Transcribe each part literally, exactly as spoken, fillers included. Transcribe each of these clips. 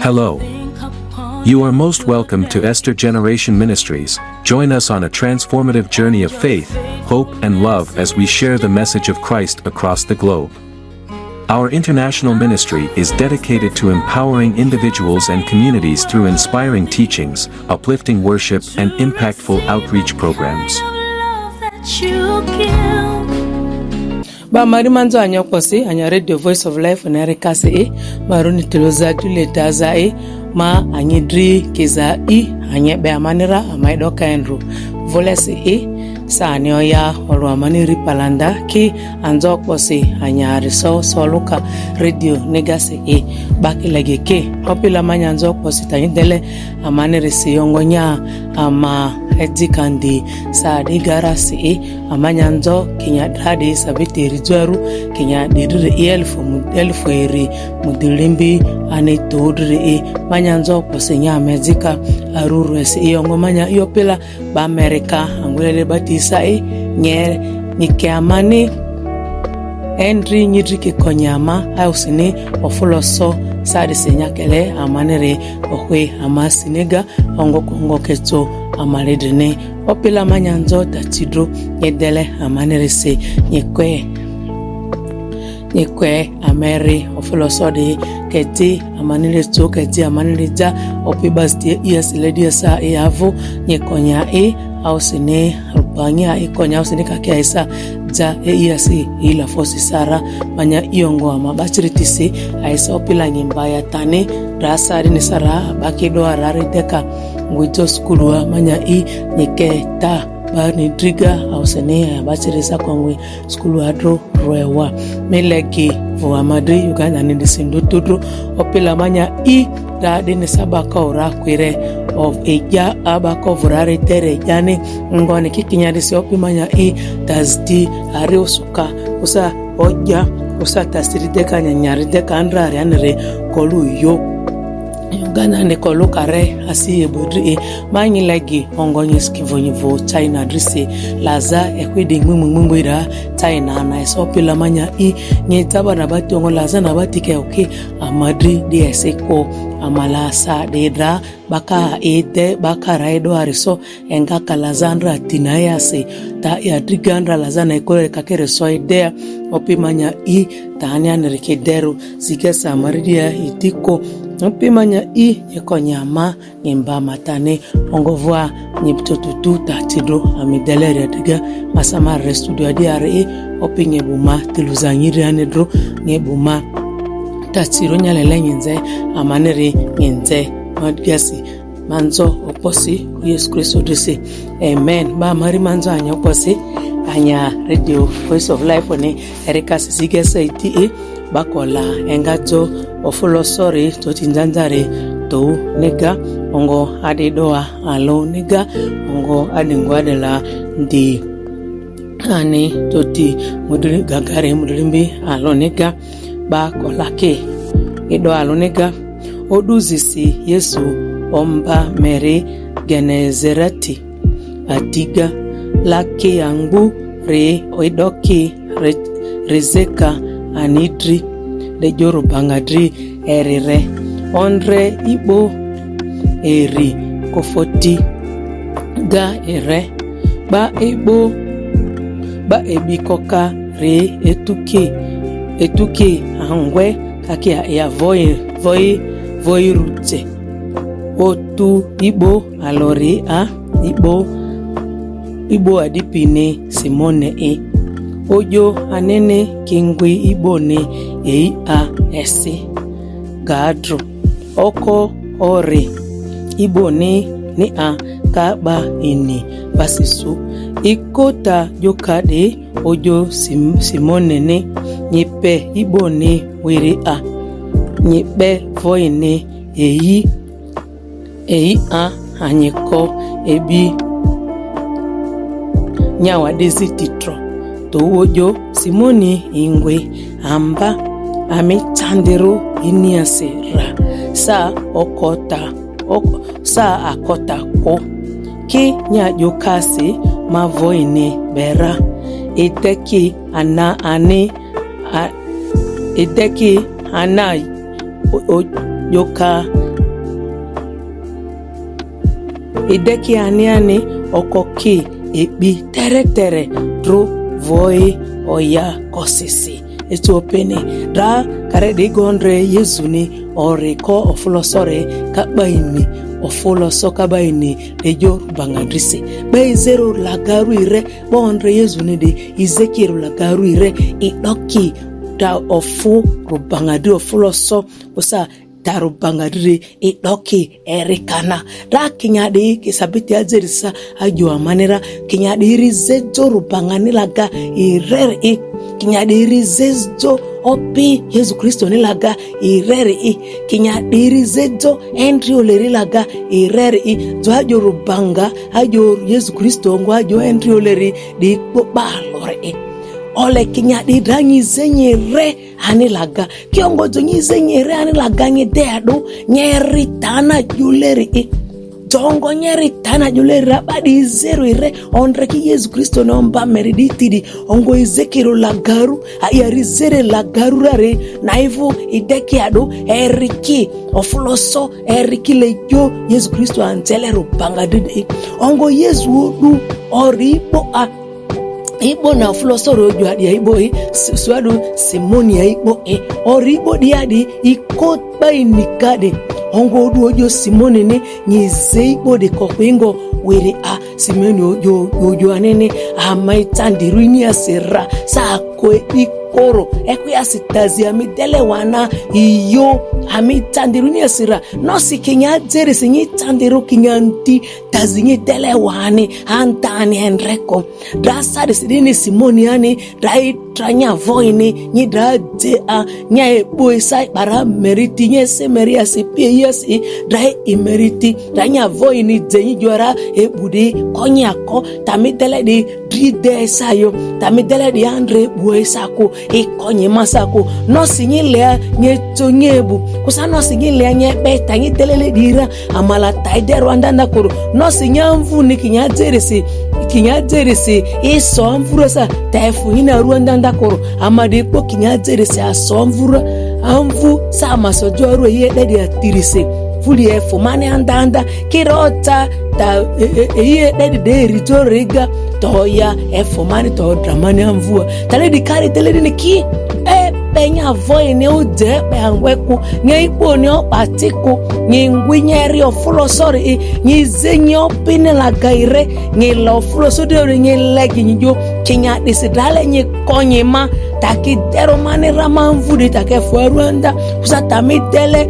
Hello. You are most welcome to Esther Generation Ministries. Join us on a transformative journey of faith, hope, and love as we share the message of Christ across the globe. Our international ministry is dedicated to empowering individuals and communities through inspiring teachings, uplifting worship, and impactful outreach programs. Ba mari manzo anyo kposi anya Radio Voice of Life na rikasi e maruni tiloza juleta za e ma anyi dri kiza i anye be amanira amai doka enru volesi e sa ani oya olu amani ri palanda ki anzo kposi anya riso soluka radio negasi e bakilege ke opila manya anzo kposi tanyi dele amani risi yongo nya ama edikandi sa di garasi e amanya nzo kinya dadi sabiti ri juaru kinya didiri i elfu mu- elfu eri mudirimbi ani todiri e manya nzo kposi nya amezika aruru esi iyongo manya iyopila ba amerika angulele batisa e nye nyike amani endri nyidri kikonyama ausini ofuloso sadisi nyakele amaniri ohwe amasinega ongo kongo keto amaledene opila manyanzo tatidro nyedele amanirisi nyekwe nyekwe ameri ofulosodi keti amanire to keti amanire ja opibas die ias lediasa e avo nyekonya e ausini banya e konya ausini kake aisa ja e iasi ila fosi sara manya iongo ama bachiri tisi aisa opila nyimba ya tani rasa rini sara bakido arari deka ngwito sukulu a manya i nyike ta bani driga ausini abachiri sa kongwi sukulu adro ruewa milegi vo amadri uganda ni disindu tudru opila manya i da dini saba ka ura kwire of eja aba ka vurare tere jani ngoni kikinya disi opi manya i dazdi ari usuka usa oja usa tasiri deka nyanyari deka andrari anire kolu yo uganda ni kolu kare asi ebodri e manyi legi ongo nyi skivo nyi vo china drise laza ekwidi ngmungmungmungwira china na eso pila manya i nyi taba na bati ongo laza na bati ke oke amadri di ese ko amala sa de dra baka ede baka raido ariso enga kalazandra tina yase ta yadrigandra lazana ikore kakere so idea opimanya i tani anirikederu zigesa maridia itiko opimanya i nyekonyama nyimba matane ongovua nyiptotutu tatidro amideleria diga masamare studio diare opi nyebuma tiluzanyirianedro nyebuma tatiro nyalele nyinze amaniri nyinze madgasi manzo okposi yesu kristo disi amen ba mari manzo anya okposi anya radio voice of life ni erika sisi gesa iti e bakola engajo ofulo sori toti njanjare tou nega ongo adidoa alo nega ongo adingu adela ndi ani toti mudiri gagare mudirimbi alo nega bakola ke ido alo nega oduzisi yesu omba meri genezerati atiga laki angbu re oidoki re- rezeka anidri dejoro bangadri erire onre ibo eri kofoti ga ere ba ibo ba ebikoka re etuki etuki angwe kakia ya voi voi voi rute otu ibo alori a ibo ibo adipini simone e ojo anene kingwi ibo ni ei a esi gadru oko ori ibo ni ni a kaba ini basisu ikota jokade ojo sim, simone ni nyipe ibo ni wiri a nyipe voini eyi eyi a anyiko ebi nyawa desi titro to wojo simoni ingwe amba ami chandiru iniasi ra sa okota ok, sa akota ko ki nyajokasi mavoini bera iteki ana ani a, iteki ana o- o- joka ideki aniani okoki ekpi teretere dro voi oya kosisi. Etuo pene ra kare de gondre Yesu ni ori ko ofulo sore kabaini ofulo so kabaini ejo bangandrise. Be izero lagaru ire bondre Yesu ni de izekiru lagaru ire idoki da ofu rubangadi ofulo so usa da rubangadi re idoki erikana. Ra kinyadi kisabiti azerisa ajo amanira kinyadi ri zejo rubangani laga irer i kinyadi ri zejo opi Yesu Kristo ni laga irer i kinyadi ri zejo endri oleri laga irer i jo ajo rubanga ajo Yesu Kristo ngo ajo endri oleri di kpo balore i. Ole kinyadi danyi zenye re ani laga kiongo jo nyi zenye re ani laga nye deado nye ritana juleri i. Jongo nye ritana juleri abadi zero ire ondre ki Yesu Kristo no mba meri di tidi ongo izekiro lagaru ayari zere lagaru rare na ivu ideki ado eriki ofulo so eriki lejo Yesu Kristo anzele rubanga dede. Ongo Yesu odu ori ibo a ibo na ofulo soro ojo adi ibo e suadu Simoni ya ibo e ori ibo di adi iko baini kade. Ongo odu ojo Simoni ni nyi ze ibo de kokwingo were a Simoni ojo ojo anene amai tandiru ini asera sa ko ikoro eku ya sitazi ami dele wana iyo ami tandiru ini asera no si kinya zere si nyi tandiru kinya nti tazi nyi dele wani antani endreko. Drasa de sidini Simoni ani dai tranya voini nyi dra de a nya e boy sai bara meriti nye se meri asi pie yesi dai imeriti danya voini de nyi jora e budi konya ko tami dele di dri de sayo tami dele di andre bue sako e konye masako no si nyi lea nye to nye bu kusa no si nyi lea nye beta nyi dele le dira amala tai de Rwanda na koro no si nya mvu ni kinya zere si kinya zere si iso mvura sa tefu ina Rwanda nda koro amadi kpo kinya zere si aso mvura amvu sa maso jo ru ye de de atirise fuli efu mane andanda kirota ta e- e- e- ye de de de rijo riga to ya efu mane to dramani amvua tale di kari tele di ki e pe nya voi ne o je pe anweku nye ipo ne o patiko nye ngwi nye ri ofulo sori nye ze nye opine la gaire nye la ofulo sori nye legi nye jo kinya disi dale nye konye ma taki dero mane rama mvudi take fuaruanda kusa tami dele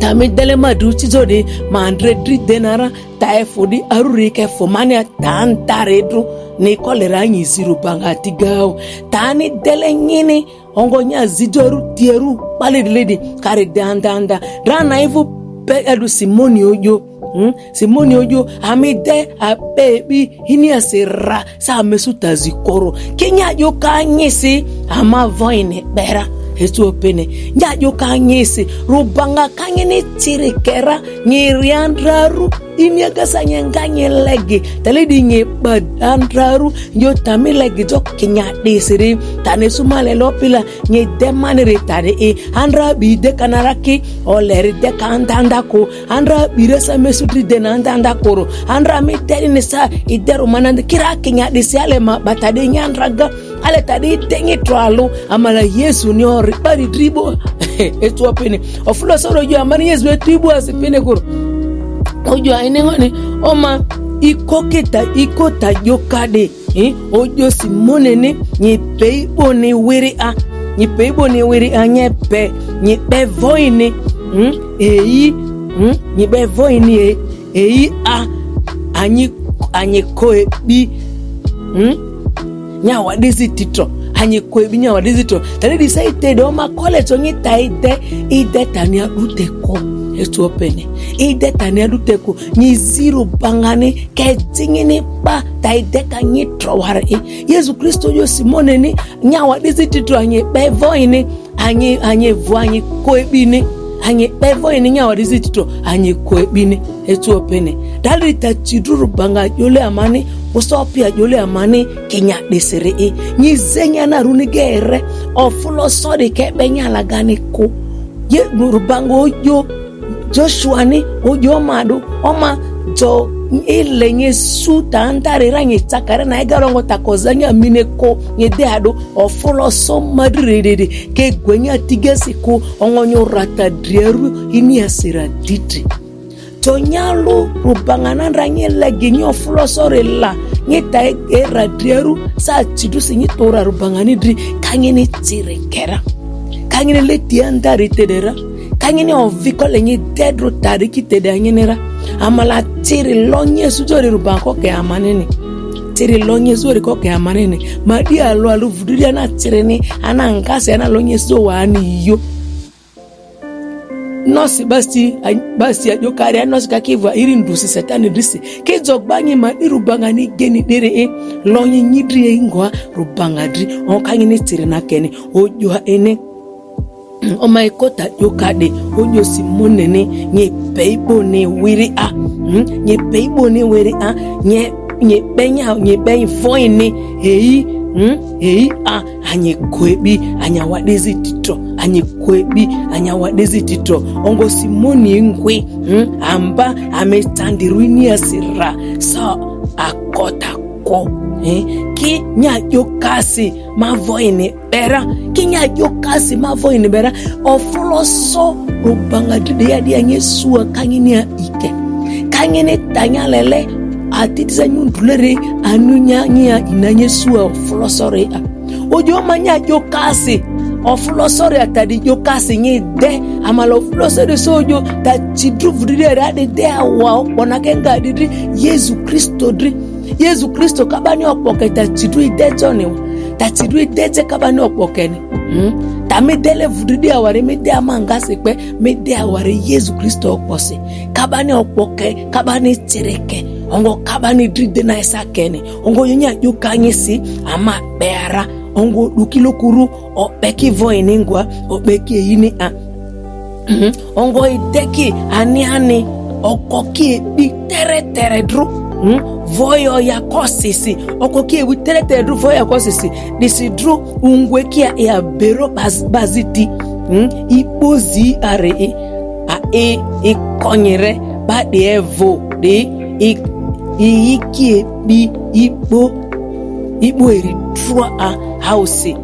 tami dele madu chizo de mandre dri denara ta efu di aruri ke fu mane tantare dru ni kolera nyi ziru banga tigao tani dele nyini ongo nya zidoru tieru pali ledi kare dandanda rana ivu pe edu Simoni ojo hmm? Simoni ojo amide ape bi hini asera sa mesu tazi koro kinya jo ka nyisi ama voine bera etu opene nya jo ka nyisi rubanga kanye ni tiri kera nyiriandraru ini agasa nye nga nye legi tali di nye badandraru yo tami legi jo kinya disiri tani sumale lopila nye demani ri tani i andra bi de kanaraki oleri de kandanda ko andra bi resa mesudri de nandanda koro andra mi teri ni sa ideru manandi kira kinya disi ale ma batade nyandraga ale tadi dengi tralo amala Yesu ni ori bari dribo etu opene ofulo soro jo amani Yesu etu ibu asi pene koro ojo aine ngoni oma iko kita iko ta jo kade eh ojo Simone ni nyi pe ibo ni wiri a nyi pe ibo ni wiri a nye pe nyi pe voini hmm eyi hmm nyi pe voini e eyi a anyi anyi ko ebi hmm nya wadizi titro anyi ko ebi nya wadizi titro tani di sai te do ma kole to nyi ta ide ide tani adute ko etu opene ide tani adute ko nyi ziru bangani ke tingini ba ta ide ka nyi tro ware e Yesu Kristo yo Simone ni nya wadizi titro anyi pe voini anyi anyi vo anyi ko ebini anyi pe voini nya wadizi titro anyi ko ebini etu opene dali ta chiduru banga jole amani uso pia jole amani kinya desere e nyi zenya na runi gere ofulo sori ke benya lagani ko ye rubango ojo Joshua ni ojo madu oma Tso, ele nye su ta ndare ra nye tsakare na ega rongo ta ko za nya mine ko nye de ado ofulo so madri rere ke gwe nya tigasi ko ongo nyo rata drieru ini asira diti. Tso nya lu Rubanga na ndra nye legi nye ofulo so re la nye ta e, e ra drieru sa tidu si nye tora Rubanga ni dri ka nye ni tsiri kera. Ka nye ni leti andari tedera. Ka nye ni ovi ko le nye dedro tari ki tede anyene ra. Amala tsiri lo nye su jori Rubanga ko ke amanene. Tsiri lo nye su jori ko ke amanene. Ma di alo alu vuduri ana tsiri ni, ana ngasi ana lo nye su wa ani yo. Nosi basi, a-, basi ajo kari a nosi ka ki vwa iri ndusi Satani disi. Ki jogba nye ma di Rubanga ni geni dere e. Lo nye nyidri e ngwa Rubanga dri. O ka nye ni tsiri na kene. Ojo ene. Oma ikota joka de ojo Simone ni nye pe ibo ni wiri a. Hmm? Nye pe ibo ni wiri a. Nye, nye benya, nye benya foi ni. Ei, hmm? Ei a. Anye kwebi, anya wadezi tito. Anye kwebi, anya wadezi tito. Ongo Simone ngwi. Hmm? Amba, ame standirwini asira. So, akota ko. Eh? Ki nya jokasi ma voi ni bera. Ki nya jokasi ma voi ni bera. Ofulo so Rubanga dide ya dia nye sua ka nye ni a ike. Ka nye ni tanya lele. Ati tisa nyundulere anu nya nye a ina nye sua ofulo so re a. Ojo ma nya jokasi. Ofulo so re a tadi jokasi nye de. Amala ofulo so re so ojo ta tidru vudide ra de de awa okpona ke nga didri Yesu Kristo dri. Yesu Kristo ka ba ni okpoke ta tidu ide joni wa. Ta tidu ide je ka ba ni okpoke ni. Hmm? Ta mi dele vududi aware mi de amanga se pe mi de aware Yesu Kristo okpose. Ka ba ni okpoke, ka ba ni tireke. Ongo ka ba ni dride na isa kene. Ongo yunya yu ka nye si ama beara. Ongo dukilo kuru o pe ki voi ni ngwa, o pe ki eyini a. Mhm. Ongo ideki ani ani oko ki ebi tere tere dru. Hmm? Voyo ya kosisi. Oko ki ebi tere tere dru voyo ya kosisi. Disi dru ungwe ki a, ya bero baz-, baziti. Hmm? Ibozi are e. A e, e konyere. Ba de evo. De e, e, e ki ebi. Ibo. Ibo eri trua a hausi.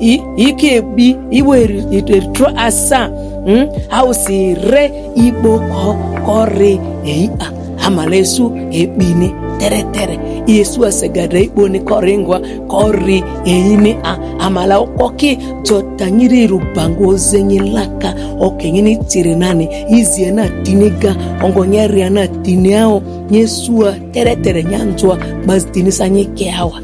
I, i ki ebi, ibo eri, eri trua asa. Hmm? Hausi re ibo ko, kori ei a. Amala Yesu ebi ni tere tere. Yesu asegadra ibo ni kori ngwa, kori ei ni a. Amala okoki jota nyiri Rubanga ozenye laka. Oke nyini tiri nani. Izi ana tiniga. Ongo nyari ana tini ao. Nye sua tere tere nyanzwa. Basi tini sa nye ke awa.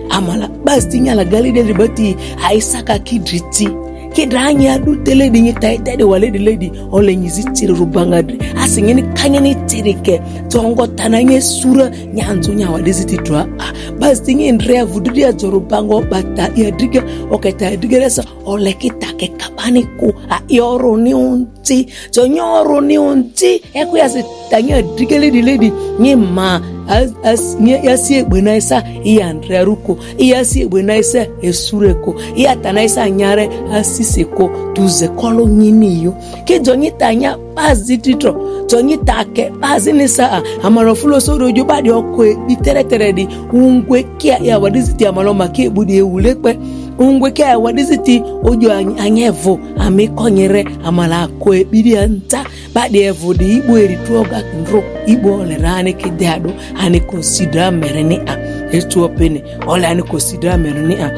Amala basi tini ala gali de bati. Aisa ka kidriti. Kidra nye adu tele di nye tai tai de wale di ledi. Ole nyizi tiri Rubanga dri. Asi nyini ka nyini tiri ke. Tongo tana nye sura nyanzu nya wale ziti dra. Ah, basi tini ndre vududi a jo Rubanga bata ya diga. Oke ta ya diga resa. Ole kita ke ka ba ni ku. A yoro ni un ti. Tso nyoro ni unti. Eku ya si tanya digele di ledi. Nye ma. As, as, nye ya si egbe na isa. Iya ndre ruko. Iya si egbe na isa. Esureko. Iya ta na isa nyare. Asiseko. Tuze kolo nyini yo. Ki jo nyi tanya. Bazi titro. Jo nyi take. Bazi ni sa. Amaro fulo so do jo ba di oko e. Di tere tere di. Ungwe kia ya wadizi ti amaro ma ki ebu di ewule pe. Ungwe kia ya wadizi ti. Ojo anyevo. Ami konyere amala ko ebiri anta. Ba de evo de ibo eri tuo ga ndro. Ibo ole rane ke dado. Ani consider mere ni a. Etu opene. Ole ani consider mere ni a.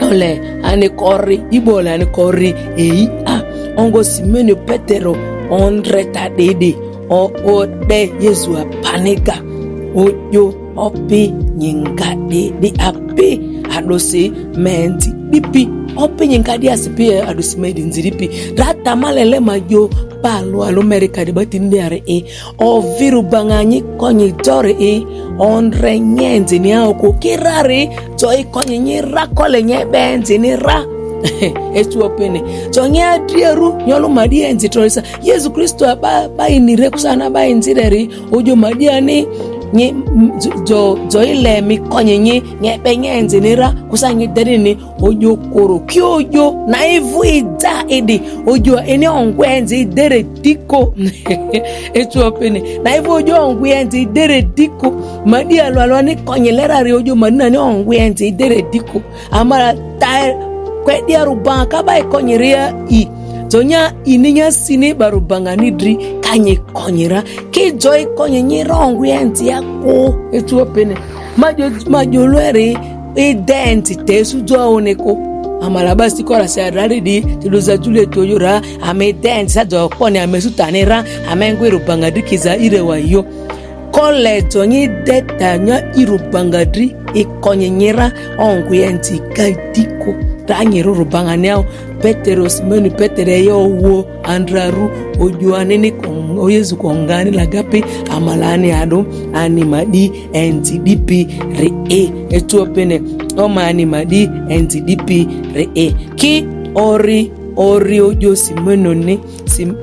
Ole ani kori. Ibo ole ani kori. Ei a. Ongo Simoni Petero. Onre ta dede. O, o de Yesu apaniga. Ojo. Opi nyinga di, di api adosi mendi dipi. Opi nyinga di asipi adosi mendi nziripi. Rata malele majo palo alo Amerika di bati ndi are e. Ovi Rubanga nyi konyi dore e. Onre nyenzi ni aoko kirari. Toi konyi nyi ra kole nye benzi ni ra. Etu opene. Toi nye adrieru nyolu madi enzi torisa. Yesu Kristo aba, ba inire kusana ba inzireri. Ojo madi ani. Nye, m-, jo, jo, jo ile mi konye nye, nye pe nye nze ni ra, kusa nye deri ni, ojo koro, ki ojo, na ivu ida ede, ojo, ene ongwe nze idere diko. Etu opene, na ivu ojo ongwe nze idere diko, madi alo alo ni konye lera re ojo, madi na ni ongwe nze idere diko. Amara ta kwe dia Rubanga kaba ikonye re ya i. Zonya ini nya sini ba Rubanga ni dri, kanye konye ra. Ki jo ikonye nyi rongu ya nti ya ko. Etu opene. Majo, majo lwere, e denti te su jo one ko. Amala basi kora se adari di, ti luza jule to yura, ame denti sa jo kone, ame sutane ra, ame ngwe Rubanga dri kiza ire wa yo. Kole jo nyi deta nya i Rubanga dri, ikonye nyi ra, ongwe nti ka diko. Ra nyi ru Rubanga ni au, Petero, Simoni Petero yo wo, andraru, ojo anene kong, o Yesu kongani lagape, amala ani ado, ani madi, nti dipi, re e. Etu opene, oma ani madi, nti dipi, re e. Ki ori, ori ojo Simono ni, sim,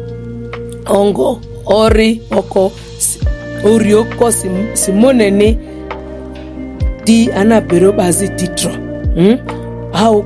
ongo, ori oko, si, ori oko sim, Simone ni, di ana bero bazi titro. Hmm? Au,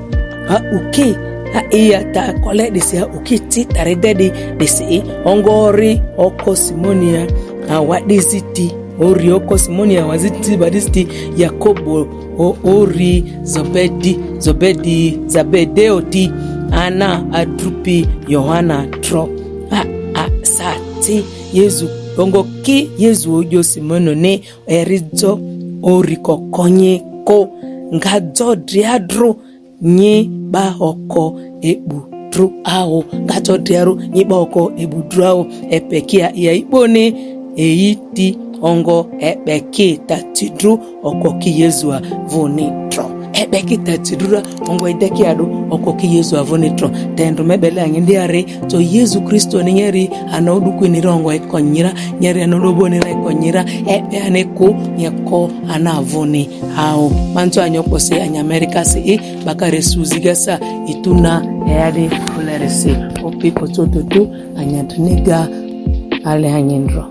ha uke, ha iya ta kole disi ha uke ti tare dedi disi e. Ongo ori oko Simone ya, ha wa disi ti. Ori oko Simone ya wa ziti ba disi ti Yakobo, o ori Zobedi, Zobedi, Zabedeo ti, ana adrupi Yohana tro. A, a, sa ti, Yesu, ongo ki Yesu ojo Simono ni, eri jo, ori ko konye ko, nga jo driadro, nyi ba oko ebu dru ao, nga jo driadro, nyi ba oko ebu dru ao, epe kia iya ipo ni, eyi ti ongo epe ki ta ti dru, oko ki Yesu a vuni tro. Epe ki ta ti dru ra, ongo ede ki ado, oko ki Yesu a vuni tro. Tendo mebele anyi ndi are, to Yesu Kristo ni nyeri, ana odu kwe ni rongo ikonye ra, nyeri ana odu bo ni ra ikonye ra, epe ane ko, nye ko ana vuni. Ao, manto anyo kose anya America si e, bakare suzi gasa, ituna, eade, kulere si. Opi koto tutu, anya tuniga, ale anyindro.